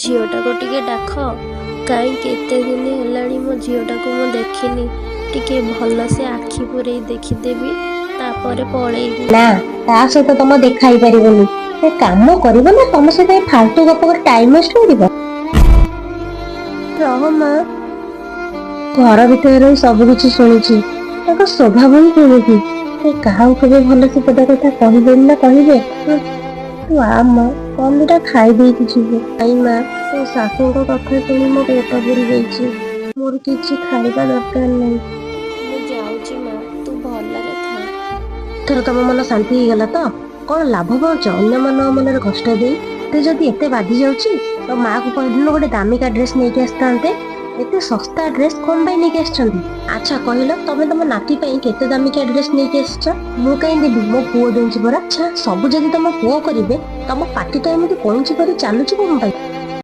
ଝିଅଟାକୁ ଟିକେ ଡାକ। କାଇଁ କେତେ ଦିନ ହେଲାଣି ମୋ ଝିଅଟାକୁ ମୁଁ ଦେଖିନି। ଟିକେ ଭଲସେ ଆଖି ପୂରେଇ ଦେଖିଦେବି, ତାପରେ ପଳେଇବି। ନା, ତା ସହିତ ତମ ଦେଖା ହେଇପାରିବନି। ସେ କାମ କରିବ ନା ତମ ସହିତ ଏ ଫାଲତୁ ଗପ କରି ଟାଇମ ୱେଷ୍ଟ କରିବ? ରହ ମା, ଘର ଭିତରେ ରହି ସବୁ କିଛି ଶୁଣୁଛି। ତାଙ୍କ ସ୍ୱଭାବ ହିଁ କେମିତି, ସେ କାହାକୁ କେବେ ଭଲସେ ପଦା କଥା କହିବେନି ନା କହିବେ? ହୁଁ, ତୁ ଆ ମା, କଣ ଦିଟା ଖାଇ ଦେଇକି ଯିବୁ। ନାଇଁ ମା, ତୋ ଶାଶୁଙ୍କ କଥା ଶୁଣି ମୋ ପେଟ ପୁରି ଯାଇଛି। ମୋର କିଛି ଖାଇବା ଦରକାର ନାହିଁ। ମୁଁ ଯାଉଛି ମା, ତୁ ଭଲରେ ଥା। ଏଥର ତମ ମନ ଶାନ୍ତି ହେଇଗଲା ତ? କଣ ଲାଭ ପାଉଛ ଅନ୍ୟମାନଙ୍କ ମନରେ କଷ୍ଟ ଦେଇ? ତୁ ଯଦି ଏତେ ବାଧି ଯାଉଛି, ତୋ ମାକୁ କହିଲୁନୁ ଗୋଟେ ଦାମିକା ଡ୍ରେସ ନେଇକି ଆସିଥାନ୍ତେ। ଏତେ ଶସ୍ତା ଡ୍ରେସ କଣ ପାଇଁ ନେଇକି ଆସିଛନ୍ତି? ଆଚ୍ଛା କହିଲ, ତମେ ତମ ନାତି ପାଇଁ କେତେ ଦାମିକା ଡ୍ରେସ ନେଇକି ଆସିଛ? ମୁଁ କାହିଁ ଦେବି, ମୋ ପୁଅ ଦଉଛି ପରା। ଆଚ୍ଛା, ସବୁ ଯଦି ତମ ପୁଅ କରିବେ, ତମ ପାଟି ତ ଏମିତି କଇଁଚି ପରି ଚାଲୁଛି କଣ ପାଇଁ?